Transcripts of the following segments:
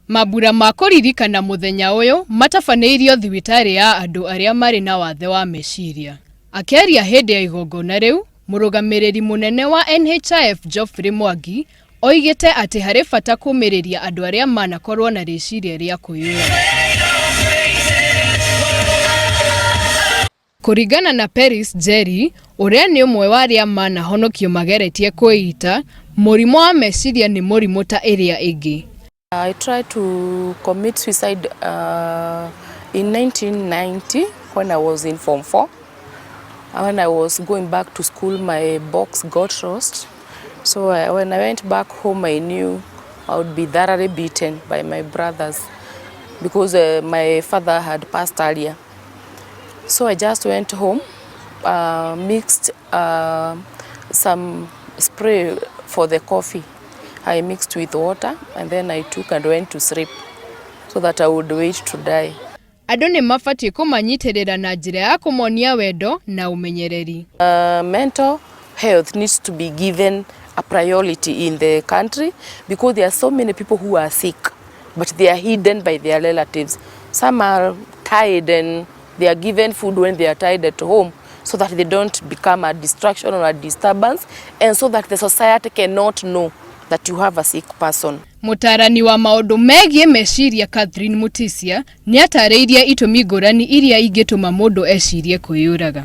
Mambura ma kũririkana mũthenya ũyũ matabanĩirio thibitarĩ ya andũ arĩa marĩ na wathe wa meciria. Akĩaria hĩndĩ ya igongona rĩu, mũrũgamĩrĩri mũnene wa NHIF Geoffrey Mwangi oigĩte atĩ harĩ bata kũmĩrĩria andũ arĩa manakorwo na rĩciria rĩa kwĩyũraga. Kũringana na Peris Njeri, ũrĩa nĩ ũmwe wa arĩa manahonokio mageretie kwĩita, mũrimũ wa meciria nĩ mũrimũ ta ĩrĩa ĩngĩ. I tried to commit suicide in 1990 when I was in Form 4. When I was going back to school, my box got lost. So when I went back home, I knew I would be thoroughly beaten by my brothers because my father had passed earlier. So I just went home, mixed some spray for the coffee. I mixed with water and then I took and went to sleep so that I would wait to die. Andũ nĩ mabatiĩ kũmanyitĩrĩra na njĩra ya kũmonia wendo na ũmenyereri. Mental health needs to be given a priority in the country because there are so many people who are sick, but they are hidden by their relatives. Some are tied and they are given food when they are tied at home so that they don't become a distraction or a disturbance, and so that the society cannot know that you have a sick person. Mũtaarani wa maũndũ megiĩ meciria Catherine Mutisia nĩ atarĩirie itũmi ngũrani iria ingĩtũma mũndũ ecirie kwĩyũraga.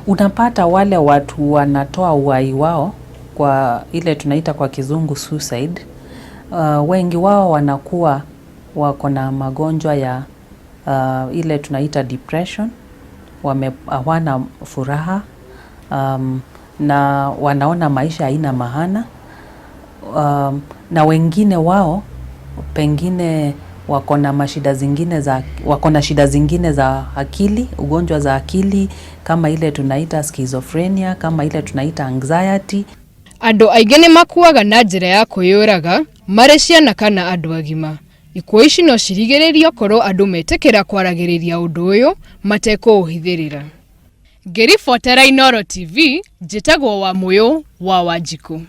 Unapata wale watu wanatoa uhai wao kwa ile tunaita kwa kizungu suicide, wengi wao wanakuwa wako na magonjwa ya ile tunaita depression, wame hawana furaha na wanaona maisha haina maana na wengine wao pengine wako na mashida zingine za wako na shida zingine za akili, ugonjwa za akili kama ile tunaita schizophrenia, kama ile tunaita anxiety. Andũ aingĩ nĩ makuaga na njĩra ya kwĩyũraga marĩ ciana kana andũ agima. Ikuũ ici no cirigĩrĩrio korwo andũ metĩkĩra kwaragĩrĩria ũndũ ũyũ matekũũhithĩrĩra. Ngĩribotera Inooro TV, njĩtagwo Wamũyũ wa Wanjikũ.